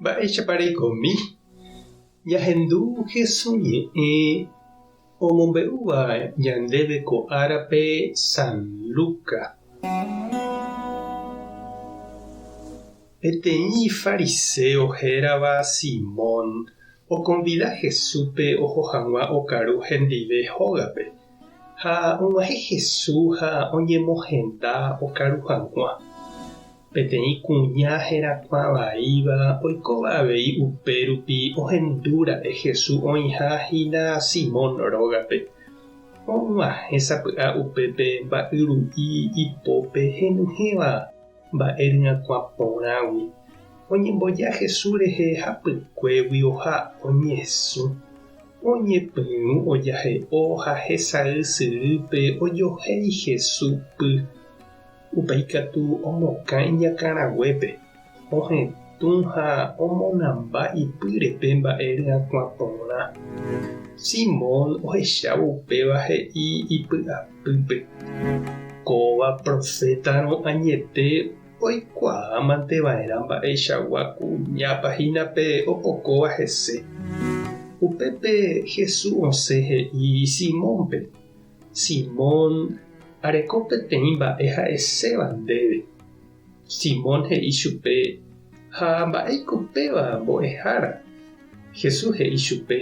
Mba'éichapa reikomi? Ñahendu Hesu ñe'ẽ omombe'úva ñandéve ko árape San Luca. Peteĩ fariséo hérava Simón okonvida Jesúspe oho hag̃ua okaru hendive hógape. Ha og̃uahẽ Jesús ha oñemohenda okaru hag̃ua. Peteĩ kuña herakuã vaíva oikóva avei upérupi ohendu ra'e Jesús oĩha hína Simón rógape. Og̃uahẽ sapy'a upépe mba'yru'i ipópe henyhẽva mba'e ryakuã porãgui. Oñemboja Jesús rehe hapykuéguio ha oñesũ. Oñepyrũ ojahe'o ha hesay syrýpe ojohéi Jesús py. Upéi katu omokã iñakãraguépe, ohetũ ha omonamba ipýre pe mba'e ryakuã porã. Simón ohechávo upéva he'i ipy'apýpe, Kóva profétarõ añete oikuaámante va'erã mba'eichagua kuñápa hína pe opokóva hese. Upépe Jesús osẽ he'i Simónpe, Simón, areko peteĩ mba'e ha'eséva ndéve. Simón he'i chupe, Ha mba'éiko péva, mbo'ehára? Jesús he'i chupe,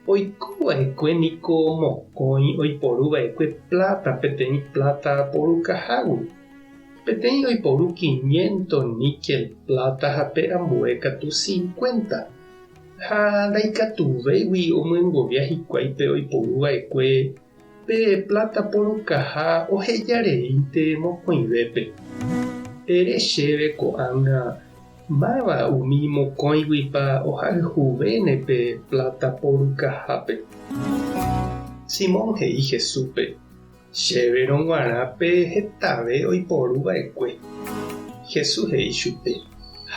Oiko va'ekue niko mokõi oiporu va'ekue pláta peteĩ pláta porukahágui. Peteĩ oiporu quiniento níkel pláta ha pe ambue katu cincuenta. Ha ndaikatuvéigui omyengovia hikuái pe oiporu va'ekue pe pláta porukaha oheja reínte mokõivépe. Ere chéve ko'ág̃a máva umi mokõiguipa ohayhuvéne pe pláta porukahápe. Simón he'i Jesúspe, Chéverõ g̃uarã pe hetave oiporu va'ekue. Jesús he'i chupe,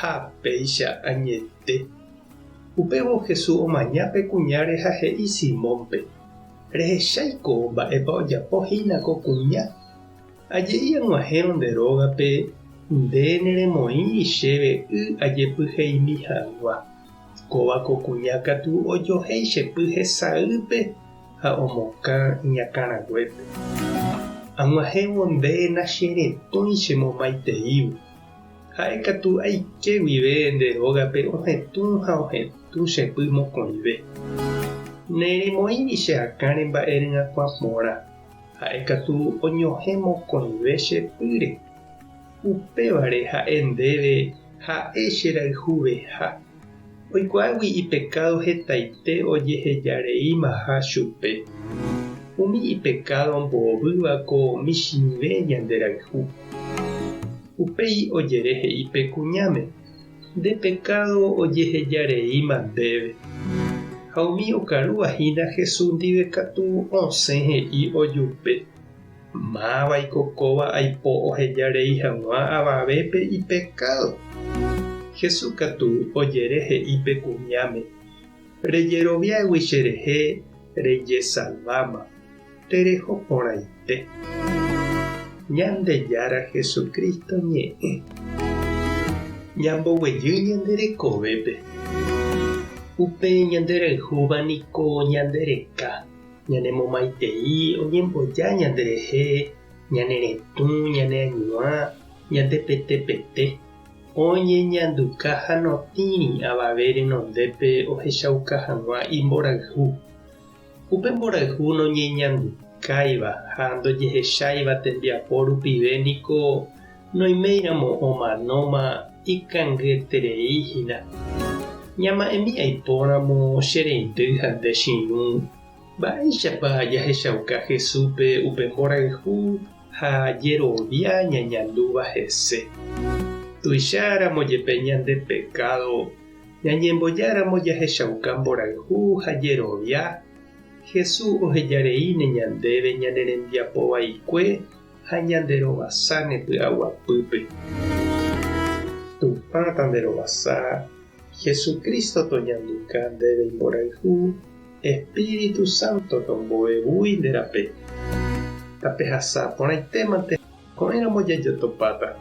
Ha péicha añete. Upévo Jesús omaña pe kuñáre ha he'i Simónpe, Rehecháiko mba'épa ojapo hína ko kuña? Aje'i ag̃uahẽrõ nde rógape, nde neremoĩri chéve y ajepyheimi hag̃ua. Kóva ko kuña katu ojohéi che py hesaýpe ha omokã iñakãraguépe. Ag̃uahẽvo nde nacheretũi chemomaiteívo. Ha'e katu aike guive nde rógape ohetũ ha ohetũ che py mokõive. Neremoĩri che akãre mba'e ryakuã porã, ha'e katu oñohẽ mokõive che pýre. Upévare ha'e ndéve ha'e cherayhuveha, oikuaágui ipekádo hetaite ojehejareímaha chupe. Umi ipekádo mbovýva ko michĩve ñanderayhu. Upéi ojere he'i pe kuñáme, Nde pekádo ojehejareíma ndéve. Ha umi okarúva hína Jesús ndive katu osẽ he'i ojupe, Mávaiko kóva aipo oheja rei hag̃ua avavépe ipekádo? Jesús katu ojere he'i pe kuñáme, Rejeroviágui cherehe rejesalváma, tereho porãite. Ñandejára Jesucristo ñe'ẽ. Ñamboguejy ñande rekovépe. Upe ñanderayhúva niko ñande reka. Ñanemomaitei oñemboja ñanderehe, ñane retũ, ñane añuã, ñande pete pete, oñeñanduka ha notĩri avave renondépe ohechauka hag̃ua imborayhu. Upe mborayhu noñeñandukáiva ha ndojehecháiva tembiapo rupive niko noiméiramo omanóma ikangyeterei hína. Ñama'ẽmi aipóramo che reindy ha nde che irũ, mba'éichapa jahechauka Jesúspe upe mborayhu ha jerovia ñañandúva hese. Tuicháramo jepe ñande pekádo, ñañembojáramo jahechauka mborayhu ha jerovia, Jesús ohejareíne ñandéve ñane rembiapo vaikue ha ñande rovasáne py'aguapýpe. Tupã tanderovasa, Jesucristo toñanduka ndéve imborayhu, Espíritu Santo tomboevúi nde rape. Tapehasa porãitémante ko'ẽramo jajotopáta.